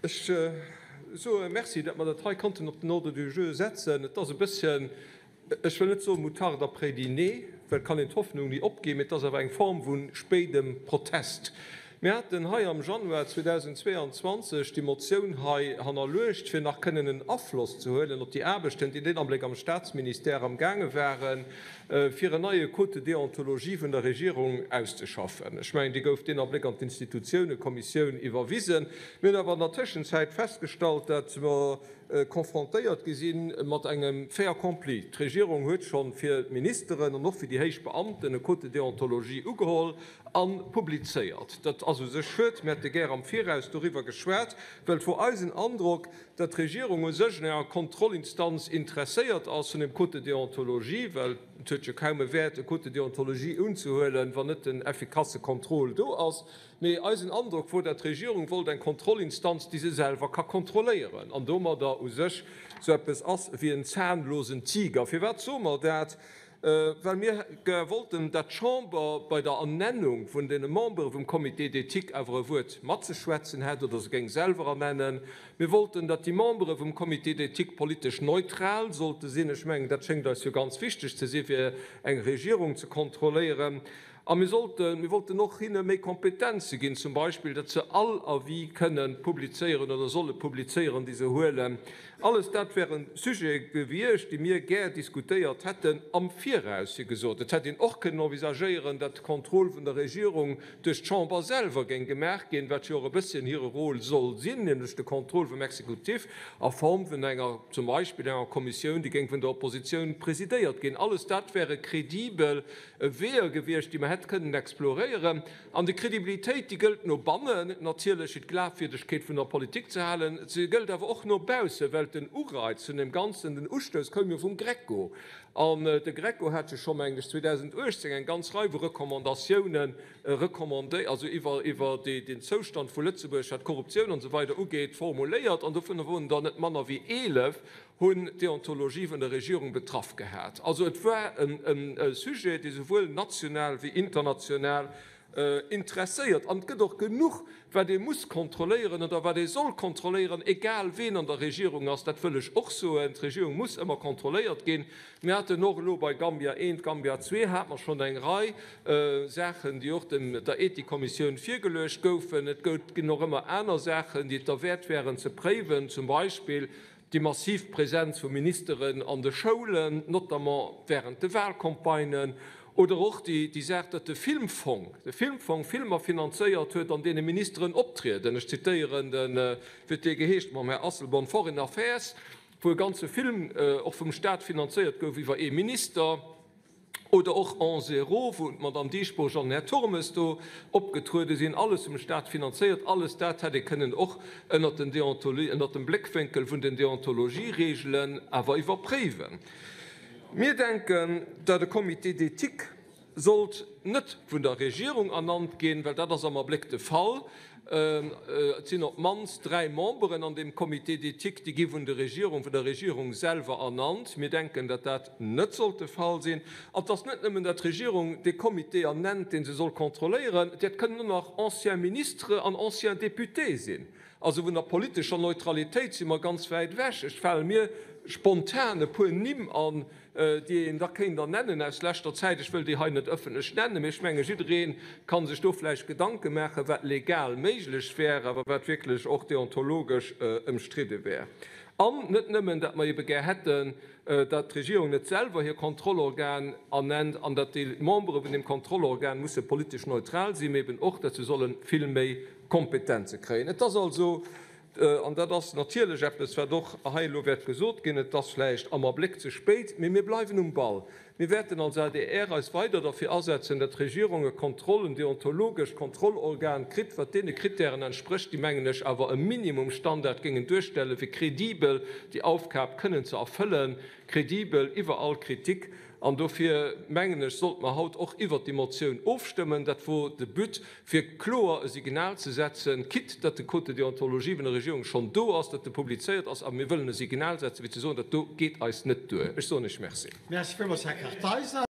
Ech soe Merci, datt mer dat hei konnten op den Ordre du jour setzen. Et ass e bësschen, ech wëll net soen Moutarde après dîner, well et kann een d'Hoffnung ni opginn, mee et ass awer eng Form vu spéidem Protest. Mir haten hei am Januar 2022 déi Motioun hei hannerluecht, fir nach kënnen en Afloss ze huelen op déi Aarbechten, déi deen Abléck am Statsministère amgaange waren, fir en neie Code de déontologie vun der Regierung auszeschaffen. Ech mengen, dee gouf deen Abléck an d'Institutiounekommissioun iwwerwisen. Mir hunn awer an der Tëschenzäit festgestallt, dat mer confrontéiert gi si mat engem Fait accompli. D'Regierung huet schonn fir d'Ministeren an och fir déi héich Beamten e Code de déontologie ugeholl a publizéiert. Dat ass u sech schued. Mir hätte gär am Viraus doriwwer geschwat, well et wor eisen Androck, datt d'Regierung u sech un enger Kontrollinstanz interesséiert ass vun dem Code de déontologie, well et huet jo kaum e Wäert, e Code de déontologie unzehuelen, wann net en effikasse Contrôle do ass. Mee eisen Androck wor, datt d'Regierung wollt eng Kontrollinstanz, déi se selwer ka kontrolléieren an domadder u sech esou eppes ass wéi en zahnlosen Tiger. Firwat soe mer dat? Well mir wollten, datt d'Chamber bei der Ernennung vun deene Membere vum Comité d'éthique awer e Wuert matzeschwätzen hätt oder se géing selwer ernennen. Mir wollten, datt déi Membere vum Comité d'éthique politesch neutral sollte sinn. Ech mengen, dat schéngt eis jo ganz wichteg ze si fir eng Regierung ze kontrolléieren. A mir sollten, mir wollten och hinne méi Kompetenze ginn, zum Beispill, datt se all Avis kënnen publizéieren oder solle publizéieren, déi se huelen. Alles dat wäre Sujete gewiescht, déi mir gär diskutéiert hätten am Viraus. Wéi gesot, et hätt een och kënnen envisagéieren, datt de Contrôle vun der Regierung duerch d'Chamber selwer géing gemaach ginn, wat jo och e bësschen hire Rôle soll sinn, nämlech de Contrôle vum Exekutif a Form vun enger, zum Beispill enger Kommissioun, déi géing vun der Oppositioun presidéiert ginn. Alles dat wäre kredibel Weeër gewiescht, déi mer hätt kënnen exploréieren. An déi Kredibilitéit, déi gëllt no bannen natierlech, fir d'Glafwierdegkeet vun der Politik ze halen. Se gëllt awer och no baussen, well den Ureiz vun deem Ganzen, den Ustouss koum jo vum GRECO. An de GRECO hat jo scho, mengen ech, 2018 eng ganz Rei vu Recommandatiounen recommandé, also iwwer, iwwer den Zoustand vu Lëtzebuerg, wat d'Korruptioun an esou weider ugeet, formuléiert. An dovunner woren der net manner wéi 11 hunn d'Deontologie vun der Regierung betraff gehat. Also et war e Sujet, dee souwuel national wéi international interesséiert. An et gëtt och genuch, wat ee muss kontrolléieren oder wat ee soll kontrolléieren, egal ween an der Regierung ass. Dat wëll ech och soen. D'Regierung muss ëmmer kontrolléiert ginn. Mir haten och elo bei Gambia I, Gambia II hate mer schonn eng Rei Saachen, déi och der Ethikkommissioun virgeluecht goufen. Et ginn och ëmmer aner Saachen, déi et derwäert wären ze préiwen, zum Beispill Déi massiv Präsenz vu Ministeren an de Schoulen, notamment während de Wahlcampagnen, oder och déi Saach, datt de Filmfong, de Filmfong Filmer finanzéiert huet, an deene Ministeren optrieden, ech zitéieren den, wéi huet dee geheescht, mam Här Asselborn, Foreign Affairs, wou e ganze Film och vum Staat finanzéiert gouf iwwer ee Minister. Oder och En Zéro, wou d'Madame Dieschbourg an den Här Turmes do opgetruede sinn, alles vum Staat finanzéiert. Alles dat hätt ee kënnen och ënnert den ënnert dem Bléckwénkel vun den Deontologieregelen awer iwwerpréiwen. Mir denken, datt e Comité d'éthique sollt net vun der Regierung ernannt ginn, well dat ass am Abléck de Fall. Et sinn op d'mannst 3 Memberen an deem Comité d'éthique, déi gi vun de Regierung, vun der Regierung selwer ernannt. Mir denken, datt dat net sollt de Fall sinn. An et ass net nëmmen, datt d'Regierung dee Comité ernennt, dee se soll kontrolléieren, dat kënnen och nach anciens Ministres an anciens Députés sinn. Also vun der politescher Neutralitéit si mer ganz wäit ewech. Et fale mir spontan e puer Nimm an, déi een da kéint ernennen aus leschter Zäit. Ech wëll déi hei net ëffentlech nennen, mee ech menge jidderee ka sech do vläicht Gedanke maachen, wat legal méiglech wär, awer wat wierklech och deontologesch ëmstridde wär. An net nëmmen, datt mer ebe gär hätten, datt d'Regierung net selwer hir Kontrollorgan ernennt an datt déi Membere vun deem Kontrollorgan musse politesch neutral sinn, mee eben och, datt se solle vill méi Kompetenze kréien. Et ass also An dat ass natierlech eppes, wat och hei elo wäert gesot ginn, et ass vläicht am Abléck ze spéit, mee mir bleiwen um Ball. Mir wäerten als adr eis weider derfir asetzen, datt d'Regierung e Kontroll-, en deontologescht Kontrollorgan kritt, wat deene Kritären entsprécht, déi, mengen ech, awer e Minimumstandard géingen duerstellen, fir kredibel déi Aufgab kënnen ze erfëllen, kredibel iwwer all Kritik. An dofir, mengen ech, sollte mer haut och iwwert déi Motioun ofstëmmen. Dat wor de But, fir kloer e Signal ze setzen, quitte datt de Code de déontologie vun der Regierung schonn do ass, datt e publizéiert ass, awer mir wëllen e Signal setzen, fir ze soen, dat do geet eis net duer. Ech soen Iech Merci. Merci villmools, Här Kartheiser.